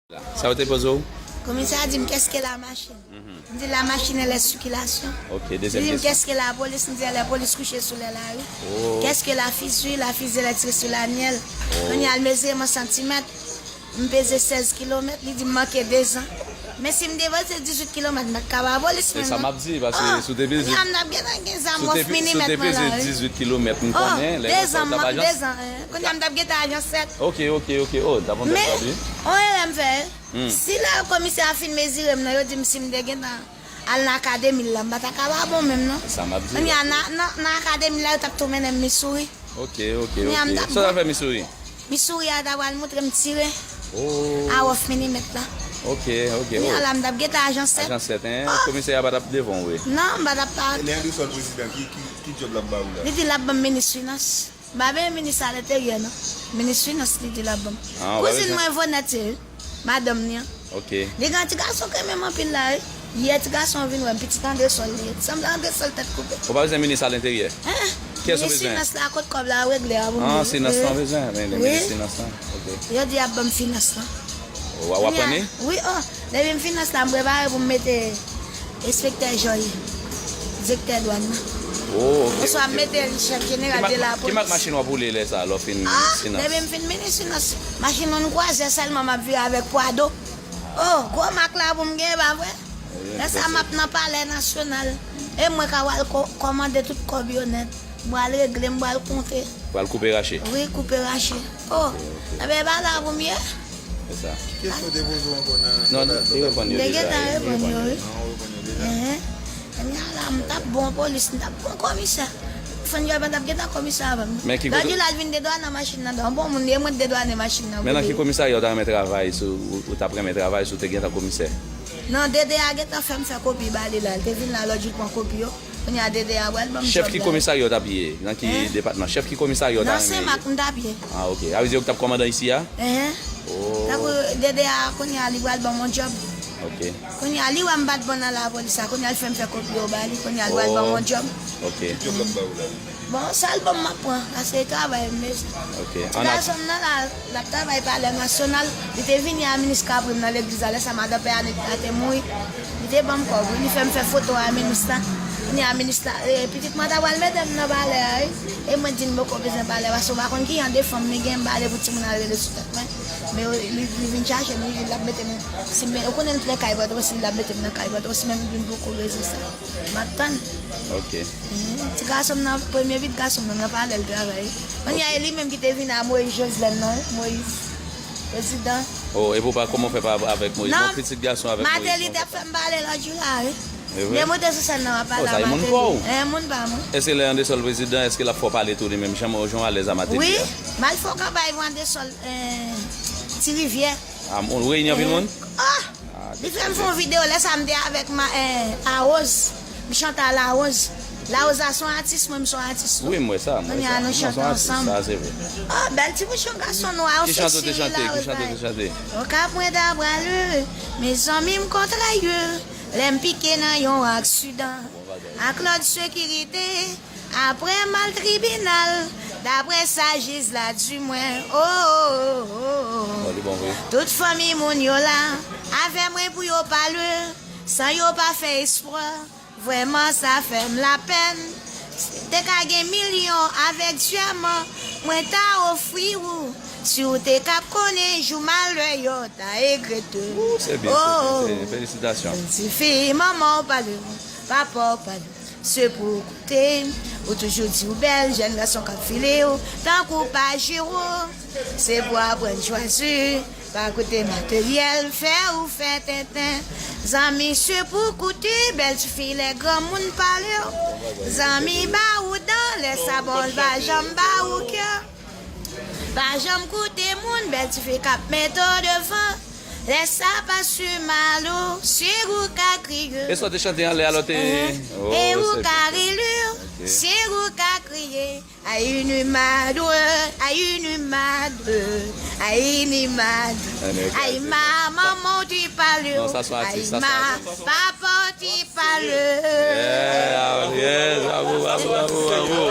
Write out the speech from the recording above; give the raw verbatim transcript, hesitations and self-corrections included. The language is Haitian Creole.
Sa yo te poze w? Komisè a di m, qu'est-ce que la machine? M di, la machine, elle est circulation. Ok, dezyèm kesyon. Li di m, qu'est-ce que la police? M di, elle est police couchée sous les laris. Oh. Qu'est-ce que la fusée? La fusée électrique sous la miel. Oh. Kounye a l mezire m an santimèt. M peze sèz kilomèt, li di m manke de zan. Men si m depanse dizuit kilomèt, m pa t ka ba polis mwen non. Se sa m ap di, paske si w te peze, kounye a m t ap gentan gen zam wòf minimèt mwen la, wi. Si w te peze dizuit kilomèt, m konnen, lè yo sòti, w t ap ajan sèt. Kounye a m t ap gentan ajan sèt. Ok, ok, ok. Oh, w t ap yon bèl pwodui. Men, on erè m fè. Si lè komisè a fin mezire m nan, yo di m si m te gentan al nan akademi l la, m pa ta ka pa bon menm non. Sa m ap di. Kounye a nan, nan, nan akademi l la, yo t ap tou mennen m Missouri. Ok, ok, ok. Kounye a m t ap bon. Sa w t ap fè Missouri? Missouri a ta pral montre m tire. Oh. A wòf minimèt la. Ok, ok. Kounye a la, m t ap gentan ajan sèt. Ajan sèt, en? Komisè a pa t ap devan w, wi. Non, m pa t ap pa. E lè Andrésol prezidan, ki, ki, ki djòb l ap ba w la? Li di l ap ban m minis finans. M pa benyen minis a lenteryè non. Minis finans li di l ap ban m. Kouzin mwen Vonèt ye wi. Madanm li an. Ok. Li gen yon ti gason k renmen m anpil la wi. Yè ti gason an vin wè m, pitit Andrésol li ye. Sanble Andrésol tèt koupe. Ou pa bezwen minis a lenteryè? Kiyès ou bezwen? Minis finans la, kot kòb la regle a pou m ye. Ah, finans lan bezwen, men minis finans lan. Ok. Yo di y ap ban m finans lan. W ap pran li? Wi, oh. Depi m finans la, m prepare pou m mete enspektè Joy, direktè dwàn nan. Oh, ok. Oswa m mete l chèf jeneral de lapolis. Ki mak machin w ap woule lè sa, lè w fin finans? Ah, depi m fin minis finans, machin yon kwazè sèlman m ap vire avèk Prado. Oh, gwo mak la pou m gen, pa vre? Lè sa m ap nan palè nasyonal. E mwen ka pral ko-, kòmande tout kòb yo nèt. M pral regle, m pral konte. Pral koupe rache. Wi, koupe rache. Oh, enben e pa la pou m ye. Se sa. Ki kesyon te poze w ankò nan... Non, li reponn yo deja. Li gentan reponn yo, wi. Ah, ou reponn yo deja? Enhen. Kounye a la, m t ap bon polis, m t ap bon komisè. Fann yo pa t ap gentan komisè avè m. Men ki kote... Lòt jou la, l vin dedwannen machin nan, dan bon moun, li e mwen t dedwannen machin nan. Men nan ki komisarya ou ta renmen travay si w, ou t ap renmen travay si w te gentan komisè? Non, D D A gentan fè m fè kopi ba li la. Li te vin la lòt jou l pran kopi yo. Kounye a D D A pral ban m djòb la. Chèf ki komisarya w t ap ye? Nan ki depatman? Chèf ki komisarya w ta renmen ye? Nan Senmak m t ap ye. Ah, ok. Sa vle di ou t ap kòmandan isi a? Enhen. Oh. Tankou D D A kounye a li pral ban m yon djòb. Ok. Kounye a li wè m pa t bon nan lapolis la. Kounye a l fè m fè kopi yo ba li. Kounye a l pral ban m yon djòb. Ok. Ki djòb l ap ba ou la? Bon, sèl bon m ap pran, paske e travay m bezwen. Ok. Ti gason m nan la, l ap travay Palè Nasyonal. Li te vini a minis Kapri m nan legliz la, lè sa madan Pè Anik la te mouri. Li te ban m kòb, wi. Li fè m fè foto a minis la. Kounye a minis la, e, pitit mwen ta pral mete m nan palè a, wi. E mwen di l m poko bezwen palè, paske w pa konn ki jan de fanm li gen, m pa vle pou timoun al rele sou tèt mwen. Men li, li vin chache m, li di l ap mete m, si m, ou konnen m t nan kay Pòtoprens, li di l ap mete m nan kay Pòtoprens, men m di l m poko bezwen sa. M ap tann. Ok. Mhm. Ti gason m nan, premye pitit gason m nan, nan palè l travay. Kounye a, e li menm ki te vin a Moïse Joslin nan, wi, Moïse, prezidan. Oh, epi w pa, kòman w fè pa avèk Moïse? Bon, pitit gason avèk Moïse. Martelly t ap fè m pale lòt jou la, wi. E vre? M te monte sou sèn nan, m ap pale a Martelly. Oh, sa e moun pa w? E, moun pa mwen. E se lè Anderson prezidan, èske l ap fè w pale tou li menm? Jan w, jan w alèz a Martelly a? Wi, m al fè yon kanpay pou Anderson, eh, Ti Rivyè. Ah, ou reyini anpil moun? Ah! Li fè m fè yon videyo lè sa m te avèk ma, eh, Arose. M chante a Larose. Larose a se yon atis, mwen m se yon atis tou. Wi, m wè sa, m wè sa. Kounye a nou chante ansanm. Sa se vre. Oh, bèl ti bouch yon gason nwa, ou seksi, Larose bay. Ki chan ou te chante? Ki chan ou te chante? Okap mwen ta pral, mezanmi m kontrè, lè m pike nan yon aksidan ak lòd sekirite. Apre mal tribinal, daprè sa jij la di mwen, oh, oh, oh, oh. Bon, li bon vre. Tout fanmi moun yo la, avè mwen pou yo pale, san yo pa fè espwa. Vrèman, sa fè m lapèn. Si te ka gen milyon avèk dyèman, mwen ta ofri ou. Si w te kab konnen jou malè yo ta regrete. Ou, se byen, se byen, se byen. Felisitasyon. Bèl tifi, manman w pale w, papa w pale w. Se pou w koute, ou toujou di w bèl, jèn gason k ap file w tankou Pajero. Se pou w aprann chwazi, pa koute materyèl, fè ou fè tenten. Zanmi, se pou w koute, bèl tifi, lè granmoun pale w. Zanmi, ba ou dan, lè sa bon, l pa janm ba ou kè. Pa janm koute moun, bèl tifi k ap mete w devan. Lè sa pa si mal ou, si ou ka kriye. E sa w te chante anlè a lò te... E ou ka rele, si ou ka kriye. Ay, inimado, ay, inimado, ay, inimado. Ay, ma, manman w te pale w. Ay, ma, papa w te pale w. Yeah, yeah, bravo, bravo, bravo, bravo.